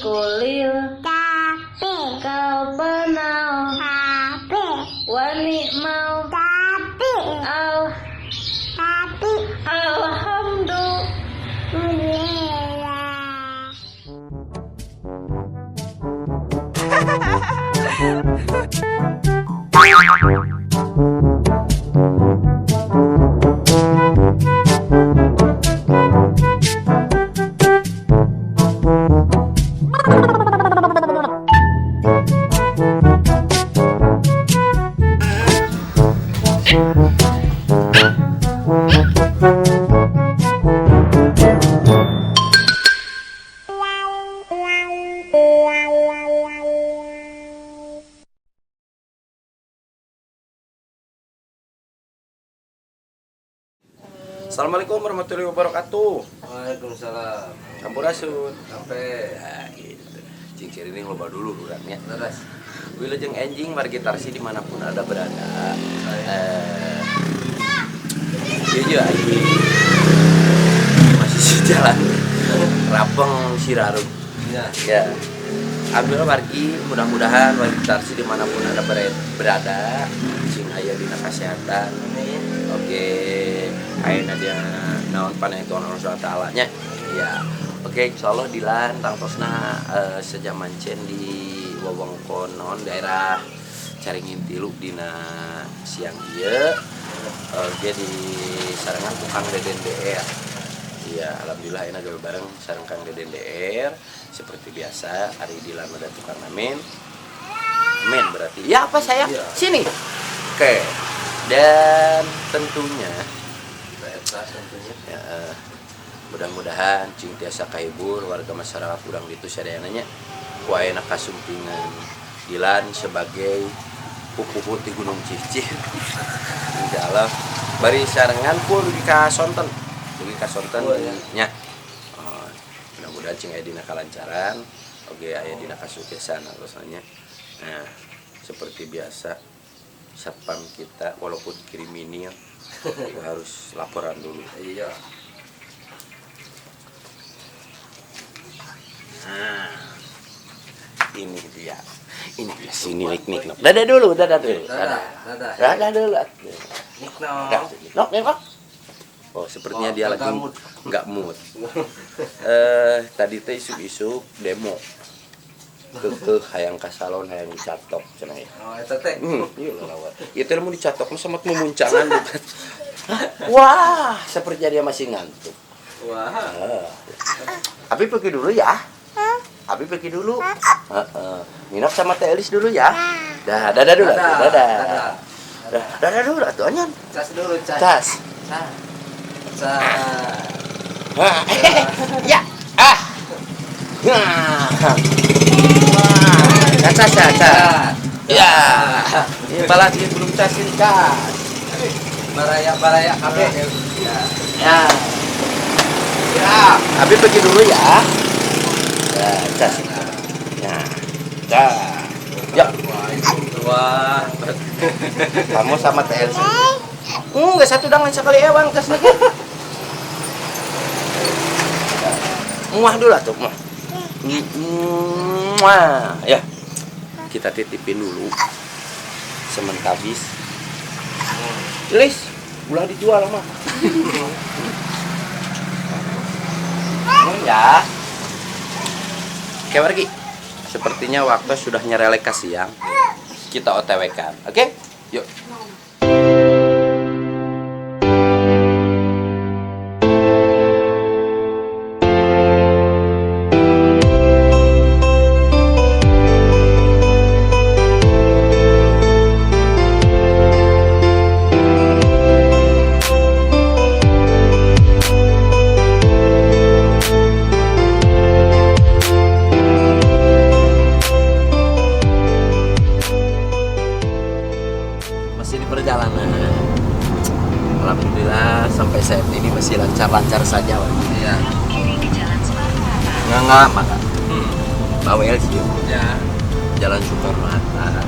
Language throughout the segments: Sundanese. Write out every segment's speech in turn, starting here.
Kulil kau penau wa ni'mal al alhamdulillah. Assalamualaikum warahmatullahi wabarakatuh. Waalaikumsalam. Sampurasun. Sampai. Ya, gitu. Cingcir ini loba dulu urangnya. Leres. Wilujeng enjing wargi tarsi dimanapun ada berada. Iya ini masih si jalan Rapeng Sirarum. Ya. Ya. Alhamdulillah wargi, mudah-mudahan wargi tarsi dimanapun ada berada, cing aya dina kesehatan. Amin. Oke, ayeuna dia naon panentuan Allah Subhanahu wa taala nya. Ya. Oke, insyaallah Dilan tangtosna sejaman cen di wewengkon naon daerah Caringin Tilu dina siang ieu. Oke, di sarengan tukang Deden DR. Iya, alhamdulillah enak gawe bareng sareng Kang Deden DR. Seperti biasa, hari Dilan ada tukang amin. Amin berarti. Ya apa sayang? Iya. Sini. Oke. Dan tentunya Kita ikhlas tentunya. ya, mudah-mudahan cing tiasa kahibur warga masyarakat urang ditu sadayana nya ku ayeuna kasumpingan Dilan sebagai pupuhu ti Gunung Cicir. Insyaallah bari sarengan full dugi ka sonten. Dugi ka sonten Oh, iya. nya. Oh, mudah-mudahan cing aya dina kalancaran, oge aya dina kasuksesan rasanya. Nah, seperti biasa satpam kita walaupun kriminal itu harus laporan dulu. Iya. Nah, ini dia. Ini dia sini nik nik nok. Dadah dulu, dadah dulu. Dadah, dadah. Dadah dulu. Nikno. Dadah. Nok, nik, nok. Oh, sepertinya Oh, dia lagi nggak mood. nggak mood. Tadi teh isuk-isuk demo. Kekeh hayang ka salon hayang dicatok cenah ya. Oh, eta teh. Iya lawat. Itu mau dicatok mah sama memuncangan bukan. Wah, sepertinya dia masih ngantuk. Wah. Ah. Abi pergi dulu ya. Abi pergi dulu. Heeh. Nginap sama Teh Elis dulu ya. Dah, dadah dulu. Dadah. Atuh, dadah. Dadah. Dah, dadah dulu atuh anyan. Cas dulu, cas. Tas. Cas. Cas. Ah, ya. Ah. Nah. Wah, cas, cas, cas. Ya. Ini balas ini belum cas ini cas. Baraya baraya kabeh. Ya. Ya. Ya. Abi pergi dulu ya. Ya, cas. Nah. Dah. Ya. Wah, itu wah. Kamu sama TLC. Enggak satu dangan sekali ewang tas lagi. Muah dulu atuh, muah. Muah. Ya. Kita titipin dulu. Sementabis. Lis, ulah dijual mah. Ya. Oke, pergi. Sepertinya waktu sudah nyerelek ke siang. Kita OTW kan. Oke? Yuk. Masih di perjalanan. Alhamdulillah sampai saat ini masih lancar-lancar saja, Pak. Iya. Nggak maka. Bawel sih. Ya. Jalan Soekarno Hatta.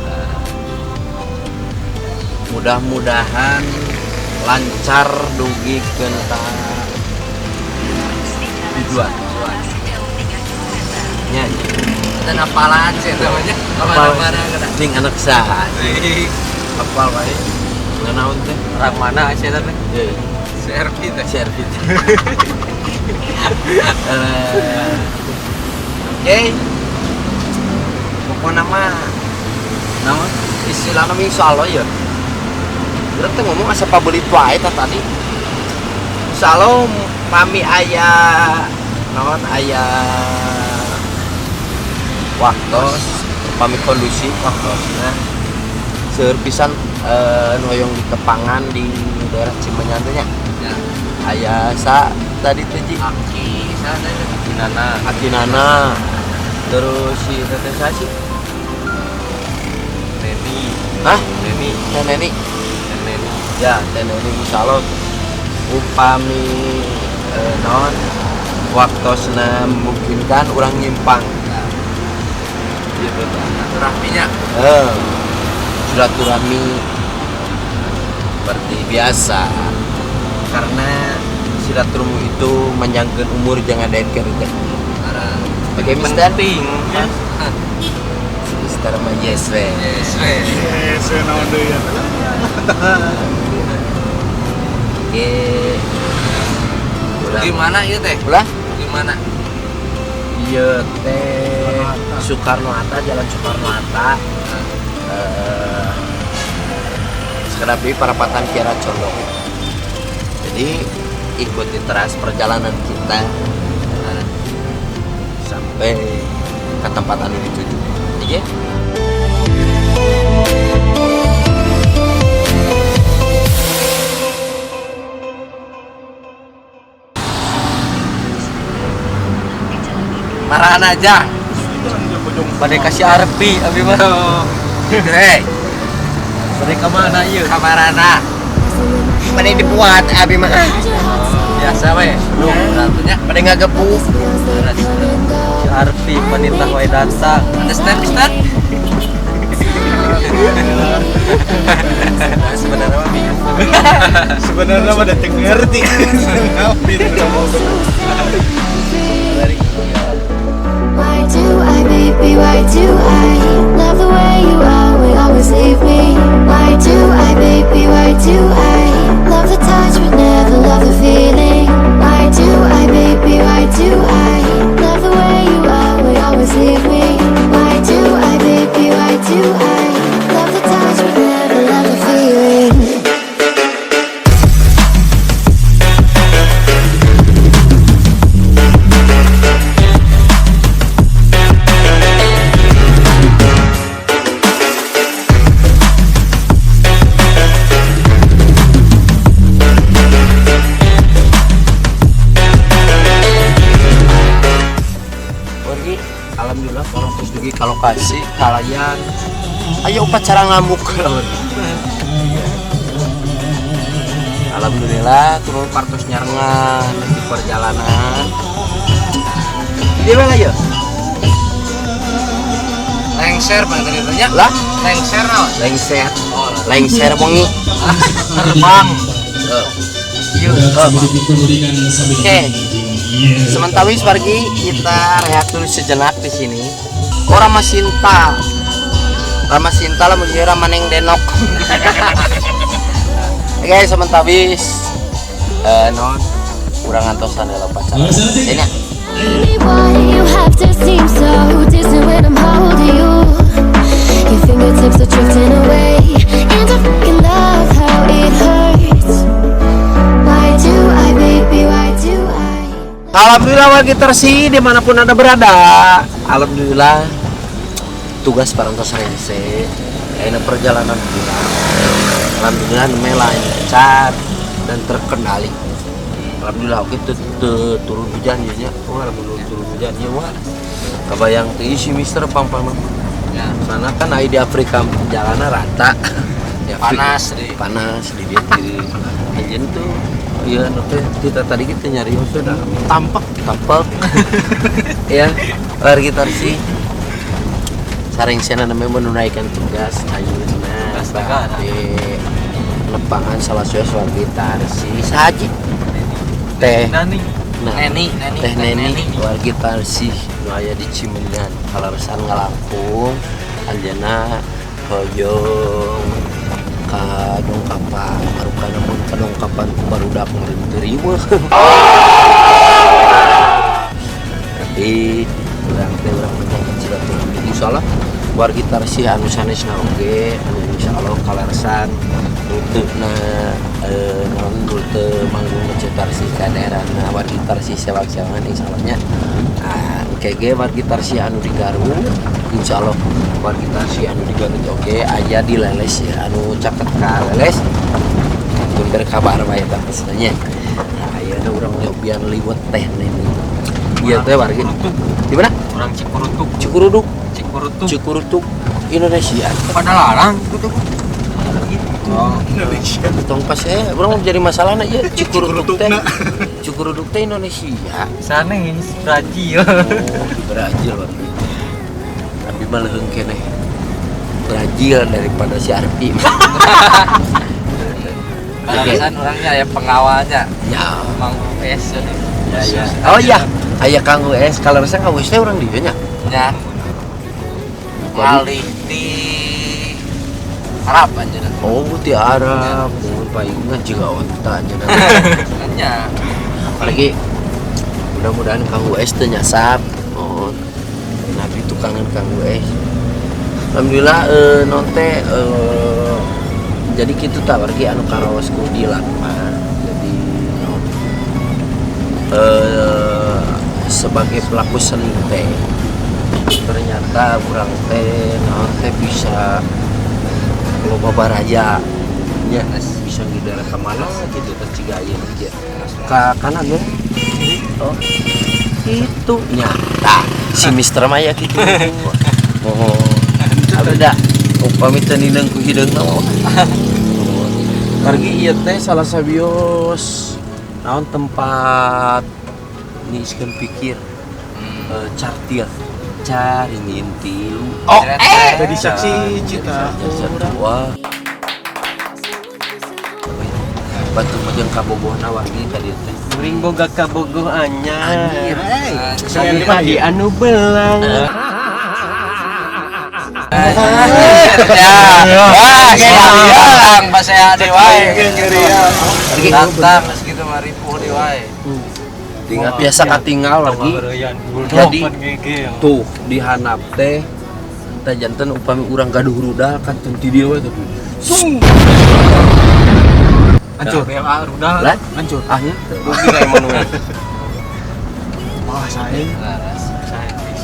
Nah, mudah-mudahan lancar dugi ka tujuan. Nya. Dan apalan sih namanya. Kemana-mana kena. Ning anak saha. Apal wae. Nganaon teh? Orang mana sih teh? Heeh. CRV teh. CRV. Oke. Pokokna mah Naon? istilahna mah insyaallah ya. Urang teh ngomong asa pabelit wae tah tadi. Insyaallah pami aya naon aya waktos pami kondusif waktosna seueur pisan nu hoyong ditepangan di daerah Cimenyan teh nya. Ya. Aya sa tadi teh Ji? Aki sana teh Nana. Aki Nana. Terus si teteh saya sih? Neni. Hah? Neni. Teh Neni. Neni. Ya, Teh Neni insyaallah upami naon waktosna memungkinkan urang nyimpang. Iya betul. Silaturahminya. Silaturahmi seperti biasa. Karena silaturahmi itu menjangkau umur jangan daerah rezeki. Oke, Mister. Penting. Ya. Mister mah yes we. Yes we. Yes, we naon deui ya. Oke. Ulah. Gimana ieu teh? Ulah? Gimana? Ieu teh Soekarno Hatta, Jalan Soekarno Hatta. Sekedap di perapatan Kiara Condong. Jadi ikuti terus perjalanan kita sampai ke tempat anu dituju. Oke? Marahan aja. Pada kasih Arpi, abi mah. Hei. Pada ke mana ieu? Kamarana. Pada dibuat abi mah. Biasa we. Lu ratunya Pada ngagepuk. Si Arpi panitah wae datang. Understand, Mister? Sebenarnya mah bingung. Sebenarnya mah detik ngerti. Why do I, baby, why do I love the way you always, always leave me? Why do I, baby, why do I love the touch but never love the feeling? Why do I, baby, why do I love the way you always, always leave me? Why do I, baby, why do I love the touch but never love the feeling? Alhamdulillah kalau terus dugi ke lokasi kalian ayo upacara ngamuk. Alhamdulillah turun partos nyarengan di perjalanan. Di mana ya? Lengser bang tadi tanya. Lah? Lengser naon? Lengser. Oh, lengser wengi. Terbang. Oke. Sementawis wargi kita rehat dulu sejenak di sini. Oh, Rama Sinta. Rama Sinta lah mun Rama Neng Denok. Oke, sementawis non urang antosan heula pacaran. Sini. Why you have to seem so distant when I'm holding you? Your fingertips are drifting away, and I fucking love how it hurts. Why do I, baby? Why do I? Alhamdulillah wargi tersi dimanapun anda berada. Alhamdulillah tugas parantos rengse, ayeuna perjalanan pulang. Alhamdulillah nemeh lancar dan terkendali. Alhamdulillah oke turun hujan ieu nya. Oh alhamdulillah turun hujan ieu wah. Kabayang teh si Mister pang-pang. Ya. Sana kan ai di Afrika jalanna rata. Di Afrika, Panas deh. Panas di dieu di anjeun tuh. Iya, nanti kita tadi kita nyari sudah Tampak. tampak. Ya, wargi tarsi. Saring sana namanya menunaikan tugas ayeuna Tugas negara. bade lepangan salah satu wargi tarsi sahaji. Teh Nani. Nah, Neni, Neni, Teh Neni wargi Tarsih nu aya di Cimenyan kaleresan ngalangkung anjeunna hoyong ka dongkapan marukana mun ka dongkapan ku barudak meureun teu riweuh. Tapi urang teh urang menjaga silaturahmi insyaallah wargi Tarsih anu sanesna oge anu insyaallah kaleresan teu na naon teu manggung nu Tarsih ka daerahna wargi Tarsih sewak-sewangan insyaallah nya. Ah, engke ge wargi Tarsih anu di Garut insyaallah wargi Tarsih anu di Garut oge aya di Leles ya anu caket ka Leles tun berkabar wae tah nya. Nah, ayeuna urang nyobian liwet Teh Neni. Ieu teh wargi di mana? Orang Cikurutug. Cikuruduk. Cikurutug. Cikurutug Indonesia. Pada larang gitu. Oh, Indonesia. Tong pas urang jadi masalahna ieu Cikuruduk teh. Cikuruduk teh Indonesia. Sana ini Brazil. Oh, di Brazil wargi. Tapi mah leuheung keneh Brazil daripada si Arpi. Kaleresan orangnya ya pengawalnya. Ya, Mang US. ya, ya. Oh iya, aya Kang US. Kaleresan Kang US teh urang dieu nya. Nya. Malih di Arab anjeunna. Oh, di Arab. Mun paingan jiga onta anjeunna. Nya. Apalagi mudah-mudahan Kang US teu nyasap. Oh. Nabi tukangan Kang US. Alhamdulillah non teh jadi kitu tah wargi anu karaos ku Dilan mah. Jadi non sebagai pelaku seni teh ternyata urang teh naon teh bisa loba baraja nya bisa ngidar ka mana gitu teh ciga ayeuna kieu ka kanan ya. Oh itu nya tah si Mister Maya kitu. Oh abdi da upami teu nineung ku hideungna mah. Margi ieu teh salah sawios naon tempat niiskeun pikir cartil caringin tilu. Oh, Jadi saksi cita. Wah. Batu mah jeung kabogohna wargi ka dieu teh. Kuring boga kabogoh anyar. Anjir. Saya tadi anu belang. Ya. Wah, siang pas saya deui wae. Datang geus kitu mah ripuh deui wae. Tinggal biasa katinggal lagi. Jadi tuh di handap teh teh janten upami urang gaduh rudal kan teu ti dieu we tuh. Sung. Hancur. BMA rudal. Lah? Hancur. Ah nya. Rugi ka Emmanuel. Wah, saya.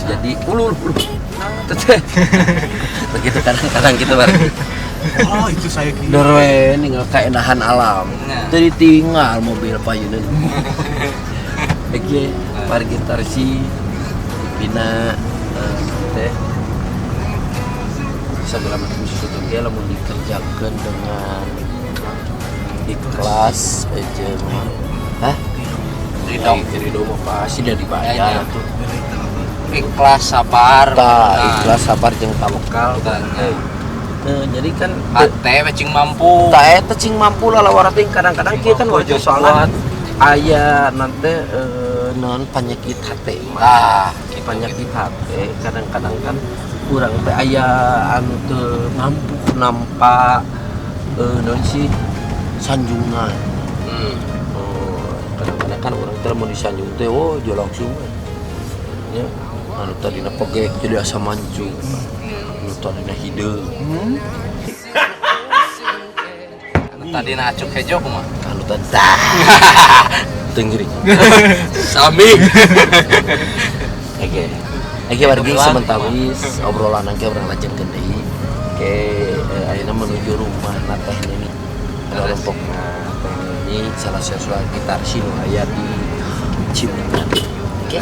Jadi ulu ulu. Teteh. Begitu kadang-kadang gitu bareng. Oh, itu saya kira. Dorwe ninggal keenahan alam. Teu ditinggal mobil payuneun. Oke, wargi Tarsih dina teh segala macam sesuatu ge lamun dikerjakeun dengan ikhlas jeung hah? Ridho. Ridho mah pasti udah dibayar tuh. Ikhlas sabar. Tah, ikhlas sabar jeung tawakal. Nah, jadi kan hate we cing mampu. Tah eta cing mampu lah lawara teh kadang-kadang kieu kan wargi soalna aya nanti non penyakit hate mah. Penyakit hate kadang-kadang kan urang teh aya anu teu mampu nampak non sih sanjungan. Oh, kadang-kadang kan urang teh mun disanjung teh oh jo langsung nya anu tadina pegek jadi asa mancung. Anu tadina hideung. Anu tadina acuk hejo kumaha? Anu tadi tenggiri. Sami. Oke. Oke wargi sementawis obrolan engke urang lajengkeun deui. Oke, ayeuna menuju rumah na Teh Neni. Kelompokna Teh Neni salah satu Tarsih nu aya di Cimenyan. Oke.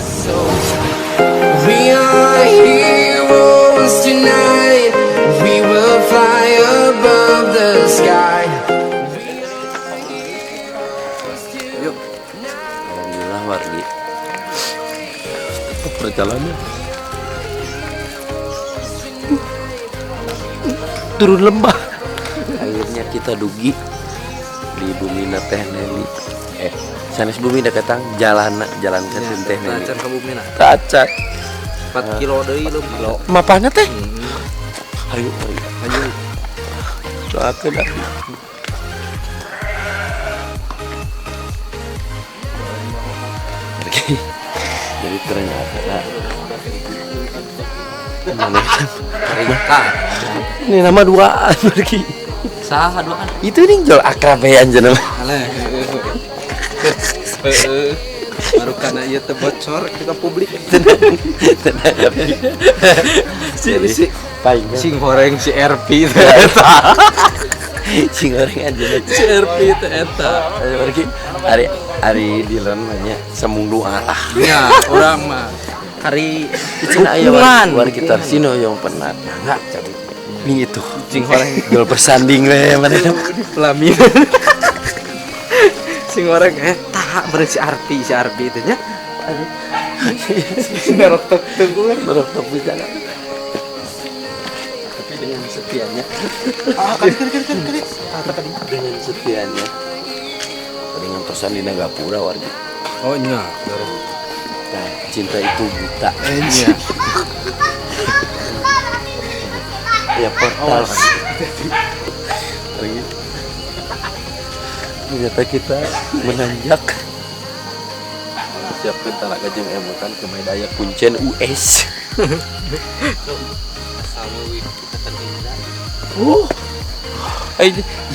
We are heroes tonight. We will fly above the sky. Yuk. Alhamdulillah wargi. Tetap perjalanan. Turun lembah. Akhirnya kita dugi di bumi Teh Neni. Sanes bumi deketang jalan jalan ke teh Tacan ka bumi na. Tacan. 4 kilo deui leuh. Mapana teh? Ayo ayo. Doakeun atuh. Jadi ternyata ini nama duaan pergi. Saha duaan? Itu nih jual akrab ya anjeunna. Aleh. Baru karena ieu teu bocor ke publik. Si sing goreng si RP teh eta. Sing goreng anjeunna si RP teh eta. Pergi ari ari Dilan mah nya semung doa lah. Nya urang mah hari dukungan war kita sino yang penat enggak cari ini itu sing goreng jual bersanding we mana pelamin. Sing goreng eta beureun si Arpi teh nya. Merok tok tunggu merok tok bisa. Tapi dengan setianya. Kali. Dengan setianya. Dengan tosan di Nagapura warga. Oh nya. Nah, cinta itu buta. Iya. Ya portal. Ternyata kita menanjak. Siapkan talaga jeung emutan ke daya kuncen US. Oh.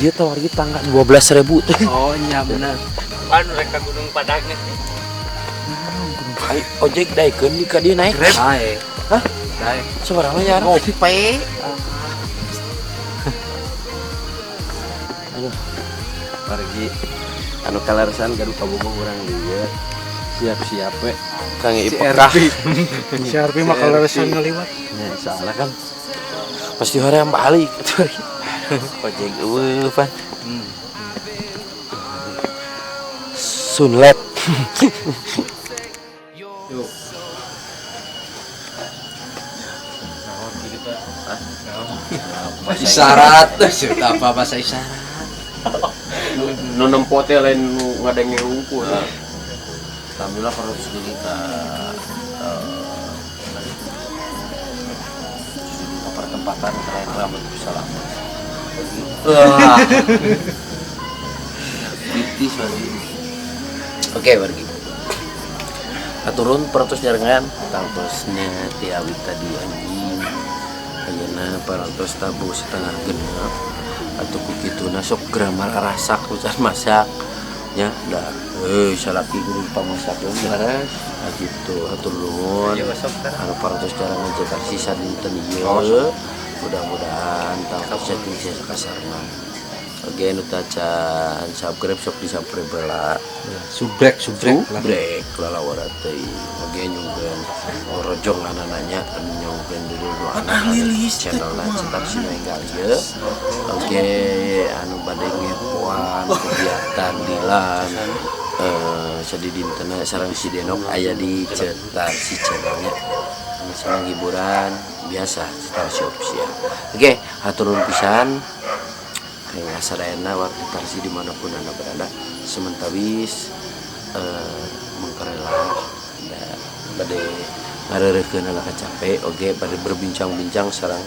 Iya tawar kita tangga 12.000 teh. Oh nya benar. Pan mereka Gunung Padang nih. Ai ojek daekeun di ka dieu naik. Naik. Hah? Naik. Sabaraha nya? Gope. Aduh. Pergi anu kalarsan gaduh kabogoh urang dieu. Siap-siap we. Kang Ipekah. Si RP mah kalarsan ngaliwat. Nya salah kan. Pasti hoream balik atuh. Ojek eueuh pan. Sunlet. Yuk. Isyarat, apa bahasa isyarat? Nu nempo teh lain nu ngadenge hungkul. Alhamdulillah kalau segini ka pertempatan keren rambut salam. Wah. Bitis lagi. Oke, pergi. Aturun parantos nyarengan tangtosnya ti awit tadi anjing. Ayeuna parantos tabuh setengah genep. Atuh ku kituna sok gramar rasak ucan masak nya da salaki kudu pamasakeun laras gitu hatur nuhun anu parantos carangan cetar sisa dinten ieu mudah-mudahan tangtos setting sisa kasarna. Oke, nu tacan subscribe sok di subscribe heula. Subrek lalawara teh. Oke nyungkeun orojong anana-nya nyungkeun dulu nu anak channelna Cetar Sino enggal ieu. Oke, anu bade ngepoan kegiatan Dilan sadidintena sareng si Denok aya di Cetar si channelnya. Anu sareng hiburan biasa Cetar Shop ya. Oke, hatur nuhun pisan. Sadayana warga Tarsi dimanapun anda berada sementawis mengkarela bade ngareureukkeun lah capek oge bade berbincang-bincang sareng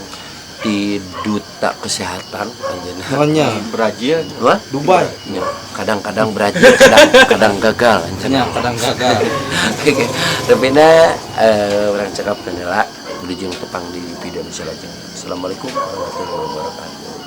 di duta kesehatan anjeunna nya Brazil wah Dubai nya kadang-kadang Brazil kadang gagal anjeunna kadang gagal. Oke rupina urang cekapkeun heula wilujeng tepang di video nu salajengna. Assalamualaikum warahmatullahi wabarakatuh.